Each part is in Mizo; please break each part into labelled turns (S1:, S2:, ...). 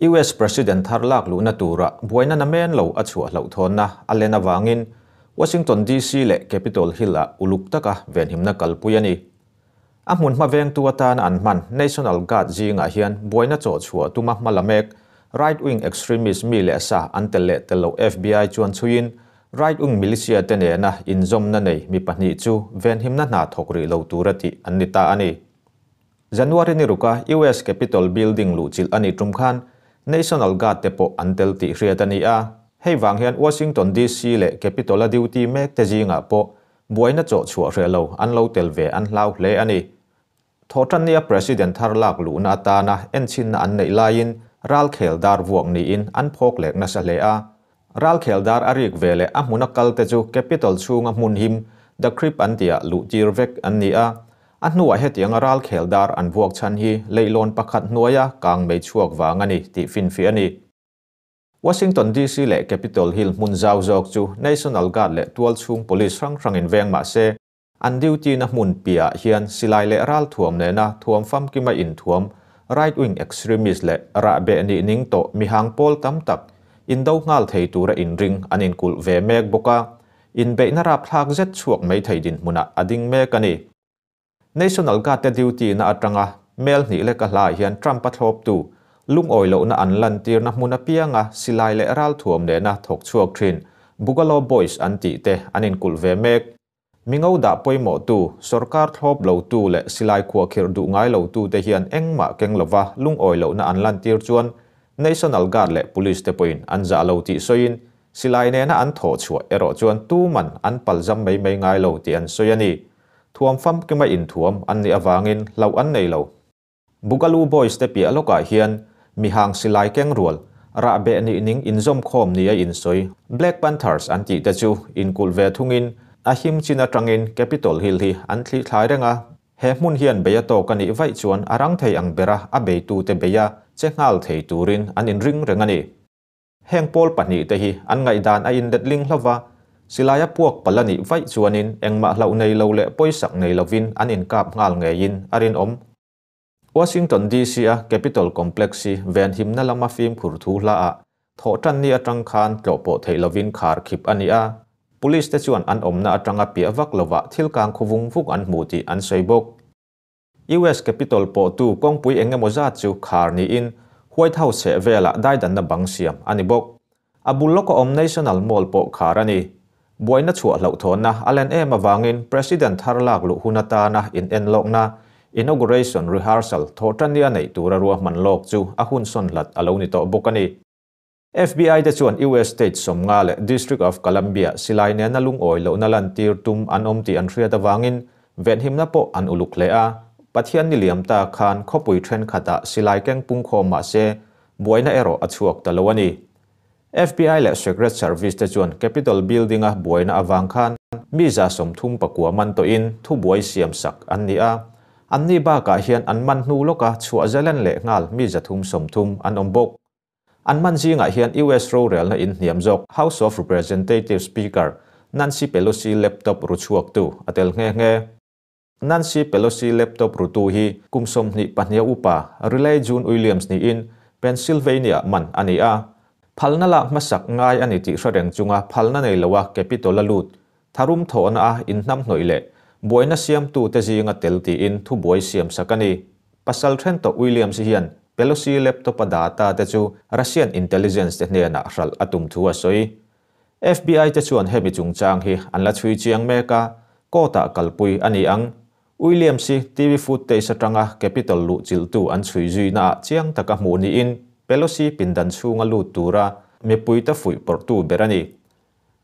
S1: US President thar lak luhna tura buaina namen lo a chhuah hlauhthawnna a len avangin Washington DC leh Capitol Hill-ah uluk taka venhimna kalpui a ni. A hmun hma vengtu atana an hman National Guard zingah hian buaina chawh chhuah tuma hma la mek right-wing extremist mi leh sa an tel leh tel loh FBI chuan chhuiin right-wing militia te nena inzawmna nei mi pahnih chu venhimna hna thawk rih lo tura tih an ni ta a ni. January ni ruka US Capitol building luhchilh a nih tum khan National Guard te pawh an tel tih hriat a ni a. Hei vang hian Washington DC leh Capitol-a duty mek te zingah pawh buaina chawh chhuah hreh lo an lo tel ve an hlau hle a ni. Thawhtannia President thar lak luhna atana enchhinna an neih laiin ralkhel dar vuak niin an phawk lek nasa hle a. Ralkhel dar a rik ve leh a hmuna kal te chu Capitol chhunga hmun him The Crypt an tihah luh tir vek an ni a. A hnuah hetianga ralkhel dar an vuak chhan hi leihlawn pakhat hnuaia kang mei chhuak vang a ni tih finfiah a ni. Washington DC leh Capitol Hill hmun zau zawk chu National Guard leh tualchhung police hrang hrangin veng mah se, an duty na hmun piahah hian silai leh ral thuam nena thuam famkima inthuam right-wing extremist leh rahbeh nih ning tawh mihang pawl tam tak indo nghal thei tura inring an inkulh ve mek bawk a, inbeihna rapthlak zet chhuak mai thei dinhmunah a ding mek a ni. National Guard te duty na atanga mel hnih leka hlaiah hian Trump a thlawptu lungawi lohna an lantirna hmun apianga silai leh ral thuam nena thawk chhuak thin Boogaloo Boys an tih te an inkulh ve mek. Mingo dah pawimawhtu, sorkar thlawp lotu leh silai khuahkhirh duh ngai lotute hian engmah keng lova lungawi lohna an lantir chuan National Guard leh Police te pawhin an zah lo tih sawiin silai nena an thawh chhuah erawh chuan tuman an palzam mai mai ngai lo tih an sawi a ni. Thuam famkima inthuam an nih avangin hlauh an nei lo. Boogaloo Boys te piah lawkah hian mihang silai keng rual, rahbeh nih ning inzawmkhawm nia insawi Black Panthers an tih te chu inkulh ve thungin a him chin atangin Capitol Hill hi an thli thlai reng a. He hmun hian bei a tawk a nih vaih chuan a rang thei ang bera a beitute beia che nghal thei turin an inring reng a ni. Heng pawl pahnihte hi an ngaihdan a inletling hlauh a, silaia puak palh a nih vaih chuanin engmah hlauh nei lo leh pawisak nei lovin an inkap nghal ngeiin a rinawm. Washington DC-a Capitol Complex hi venhimna lama fimkhur thu hlaah thawhtanni atang khan tlawh pawh theih lovin khar khip a ni a, police te chuan an awmna atanga piah vak lovah thil kang khu vung vuk an hmu tih an sawi bawk. US Capitol pawhtu kawngpui eng emaw zat chu khar niin White House chhehvelah daidanna bang siam a ni bawk. A bul lawka awm National Mall pawh khar a ni. Buaina chhuah hlauhthawnna a len em avangin President thar lak luh hun atana inenlawkna, inauguration rehearsal, thawhtanni a neih tura ruahman lawk chu a hun sawn hlat a lo ni tawh bawk a ni. FBI te chuan US state 50 leh District of Columbia silai nena lungawi lohna lantir tum an awm tih an hriat avangin venhimna pawh an uluk hle a. Pathian ni liam ta khan khawpui thenkhatah silai keng pungkhawm mah se buaina erawh a chhuak ta lo a ni. FBI leh Secret Service te chuan Capitol Building-a buaina avang khan mi 39 man tawhin thubuai siam sak an ni a. Anni bakah hian an man hnu lawka chhuah zalen leh nghal mi 330 an awm bawk. An man zingah hian US rorelna inhniam zawk House of Representatives Speaker Nancy Pelosi laptop ru chhuaktu a tel nghe nghe. Nancy Pelosi laptop rutu hi kum 22 upa Riley June Williams niin Pennsylvania man a ni a. Phalna lak hmasak ngai a ni tih hre reng chunga phalna nei loa Capitol a lut tharum thawhna a inhnam hnawih leh buaina siamtu te zinga tel tiin thubuai siam sak a ni. Pasal then tawh Williams hian Pelosi laptop a data te chu Russian intelligence te hnenah hralh a tum thu a sawi. FBI te chuan hemi chungchang hi an la chhui chiang mek a, court-ah kalpui a ni ang. Williams hi TV footage atanga Capitol luh chilhtu an chhui zuinaah chiang taka hmuh niin Pelosi pindan chhunga lut tura mipuite fuih pawrhtu ber a ni.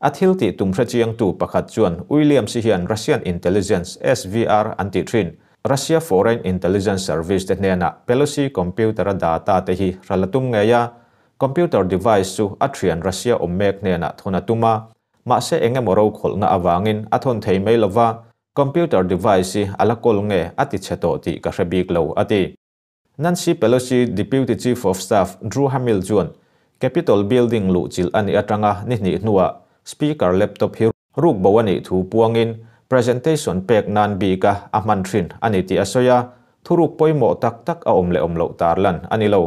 S1: A thil tih tum hre chiangtu pakhat chuan Williams hi hian Russian intelligence, SVR, an tih thin, Russia Foreign Intelligence Service te hnenah Pelosi computer-a data te hi hral a tum ngei a, computer device chu a thian Russia awm mek hnenah thawn a tum a, mahse eng emaw rokhawlhna avangin a thawn thei mai lova, computer device hi a la kawl nge a ti chhe tawh tih ka hre bik lo, a ti. Nancy Pelosi Deputy Chief of Staff Drew Hamill chuan Capitol Building luhchilh a nih atanga ni hnih hnuah Speaker laptop hi ruk bo a nih thu puangin presentation pek nan bika a hman thin a ni tih a sawi a, thuruk pawimawh tak tak a awm leh awm loh tarlan a ni lo.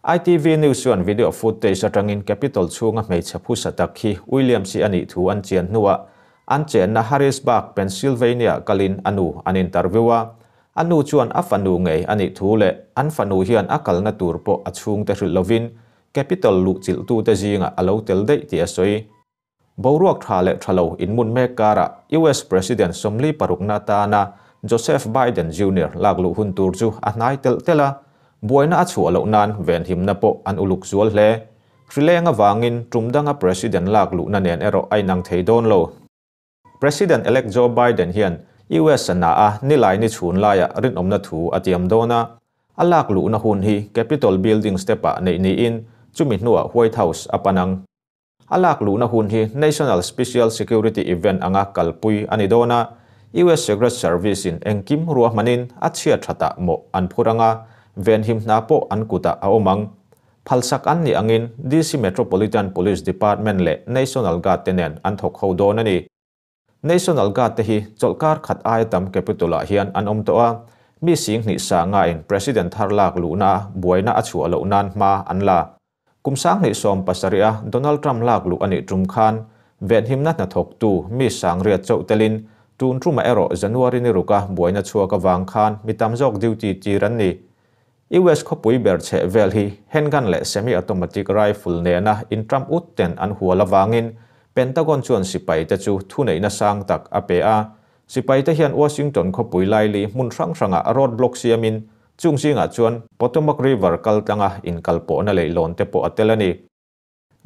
S1: ITV News chuan video footage atangin Capitol chhunga hmeichhe phusa tak hi Williams-i a nih thu an chian hnuah an chenna Harrisburg, Pennsylvania kalin a nu an interview a. A nu chuan a fanu ngei a nih thu leh an fanu hian a kalna tur pawh a chhungte hrilh lovin Capitol luhchilhtute zingah a lo tel daih tih a sawi. Boruak tha leh tha lo inmun mek karah US President 46na atana Joseph Biden Junior lakluh hun tur chu a hnai telh telh a, buaina a chhuah loh nan venhimna pawh an uluk zual hle. Hrileng avangin tum danga President lakluhna nen erawh a inang thei dawn lo. President-elect Joe Biden hian US a na a nilai ni chhun laiah rinawmna thu a tiam dawn a, a lakluhna hun hi Capitol Building step-ah neih niin chumi hnuah White House a pan ang. A lakluhna hun hi National Special Security Event anga kalpui a ni dawn a, US Secret Service-in engkim ruahmanin a chhiat thatah mawh an phur anga venhim hna pawh an kutah a awm ang. Phalsak an nih angin DC Metropolitan Police Department leh National Guard te nen an thawk ho dawn a ni. National Guard te hi chawlhkar khat aia tam Capitol-ah hian an awm tawh a, mi 2000 ngain President thar lakluhna buaina a chhuah loh nan hma an la. Kum 2017 a Donald Trump lakluh a nih tum khan venhimna hnathawktu mi 800 chauh telin tun tuma erawh January ni ruka buaina chhuak awang khan mi tam zawk duty tir an ni. US khawpui ber chhe vel hi handgun leh semi-automatic rifle nena in Trump ut ten an hual awangin Pentagon chuan sipai te chu thuneihna sang tak a pe a. Sipai te hian Washington khawpui laili hmun hrang hranga road block siamin chung zingah chuan Potomac River kaltlanga inkalpawhna leihlawn te pawh a tel a ni.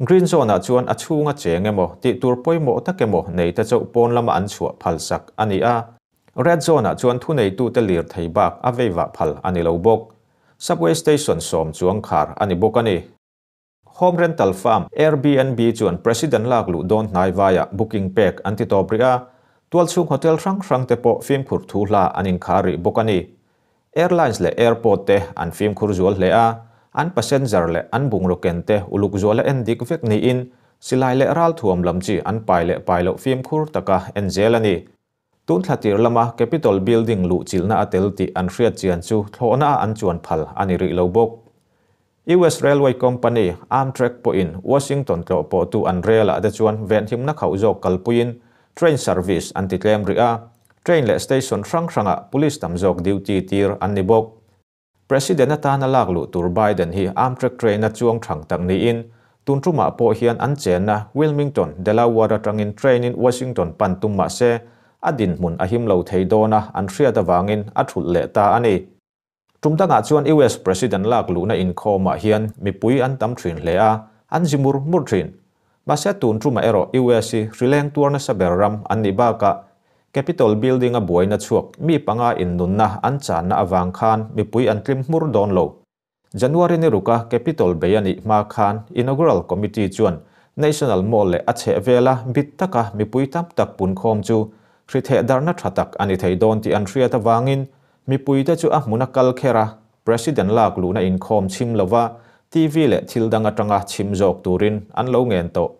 S1: Green Zone-ah chuan a chhunga cheng emaw tih tur pawimawh tak emaw nei te chauh pawn lama an chhuah phal sak a ni a. Red Zone-ah chuan thuneitu te lir thei bak a veivah phal a ni lo bawk. Subway station 10 chuang khar a ni bawk a ni. Home rental firm Airbnb chuan President lakluh dawn hnai vaiah booking pek an ti tawp rih a. Tualchhung hotel hrang hrang te pawh fimkhur thu hla an inkhar rih bawk a ni. Airlines leh airport te an fimkhur zual hle a, an passenger leh an bungraw ken te uluk zuala en dik vek niin silai leh ral thuam lam chi an pai leh pai loh fimkhur taka en zel a ni. Tun thlatir lama Capitol Building luhchilhna a tel tih an hriat chian chu thlawhna a an chuan phal a ni rih lo bawk. US Railway Company Amtrak pawhin Washington tlawh pawhtu an rel-ah te chuan venhimna khauh zawk kalpuiin train service an ti tlem rih a, train leh station hrang hrangah police tam zawk duty tir an ni bawk. President atana lakluh tur Biden hi Amtrak train a chuang thang tak niin tun tumah pawh hian an chenna Wilmington, Delaware atangin train in Washington pan tum mah se a dinhmun a him lo thei dawn a an hriat awangin a thulh leh ta a ni. Tum dangah chuan US President lakluhna inkhawmah hian mipui an tam thin hle a, an zi mur mur thin. Mahse tun tuma erawh US hi hrileng tuarna saber ram an nih bakah Capitol Building a buaina chhuak mi panga innunna an channa awang khan mipui an tlim hmur dawn lo. January ni ruka Capitol bei ani hma khan Inaugural Committee chuan National Mall leh a chheh vela bit taka mipui tam tak pun khawm chu hri theh darna tha tak ani thei dawn tih an hriat awangin mipui te chu a hmuna kal khera President lakluhna inkhawm chhim lova TV leh thil dang atanga chhim zawk turin an lo ngen tawh.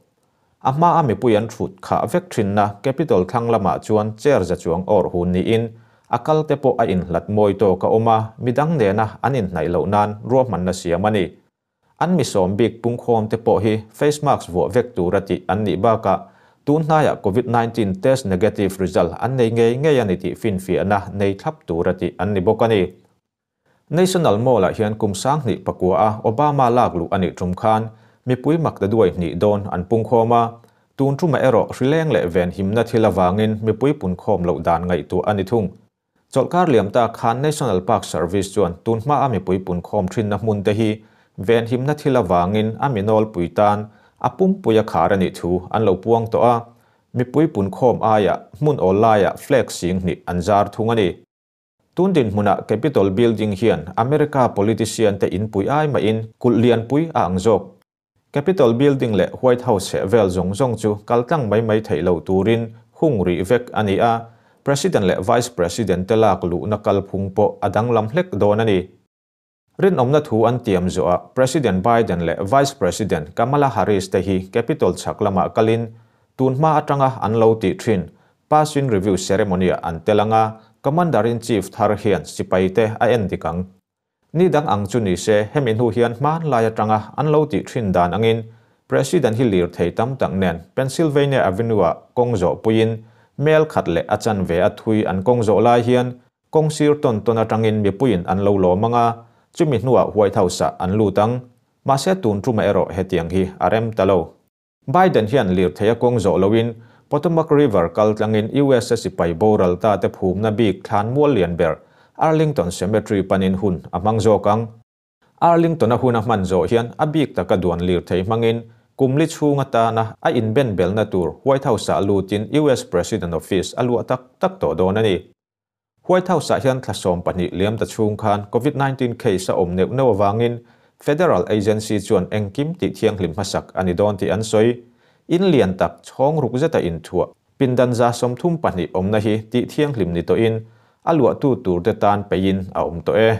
S1: A hma a mipui an thut kha vek thinna Capitol thlang lamah chuan chair za chuang awr hun niin a kal te pawh a inhlat mawi tawk a awm a, midang nena an inhnaih loh nan ruahmanna siam a ni. An mi sawm bik pungkhawm te pawh hi face mask vuah vek tur a tih an nih bakah tun hnaiah COVID-19 test negative result an nei ngei ngei a ni tih finfiahna nei thlap tur a tih an ni bawk a ni. National Mall-ah hian kum 2009 a Obama lakluh a nih tum khan mipui 2,200 dawn an pungkhawm a, tun tuma erawh hrileng leh venhimna thil awangin mipui punkhawm loh dan ngaihtuah a ni thung. Chawlhkar liam ta khan National Park Service chuan tun hma a mipui punkhawm thinna hmun te hi venhimna thil awangin a minawl pui tan a pumpui a khar a nih thu an lo puang tawh a, mipui punkhawm aia hmun awl laia flag 20,000 an zar thung a ni. Tun din hmuna Capitol Building hian America politician te inpui ai ma in kulh lianpui a ang zawk. Capitol Building leh White House he vel zawng zawng chu kaltlang mai mai theih lo turin hung rih vek a ni a, President leh Vice President te lakluhna kalphung pawh a danglam hlek dawn a ni. Rinawmna thu an tiam zawh a President Biden leh Vice President Kamala Harris te hi Capitol chhak lamah kalin tun hma atanga an lo tih thin Passing Review Ceremony an telanga Commander-in-Chief thar hian sipai te a en dik ang. Ni dang ang chu ni se hemi hnu hian hmanlai atanga an lo tih thin dan angin President hi lirthei tam tak nen Pennsylvania Avenue-ah kawng zawh puiin mel khat leh a chanve a thui an kawng zawh lai hian kawng sir tawn tawn atangin mipuiin an lo lawm anga, chumi hnuah White House-ah an lut ang. Mahse tun tumah erawh hetiang hi a rem ta lo. Biden hian lirthei a kawng zawh loin Potomac River kal tlangin US-a sipai boral ta te phumna bik thlan mual lian ber Arlington Cemetery panin hun a hmang zawk ang. Arlington-a hun a hman zawh hian a bik taka duan lirthei hmangin kum li chhung atana a inben belna tur White House-ah lutin US President Office a luah tak tak tawh dawn a ni. White House-ah hian thla 12 liam ta chhung khan Covid-19 case a awm neuh neuh avangin Federal Agency chuan engkim tih thianghlim hmasak a ni dawn tih an sawi. In lian tak chhawng ruk zeta inthuah pindan 32 awmna hi tih thianghlim ni tawhin a luahtu tur te tan peiin a awm tawh e.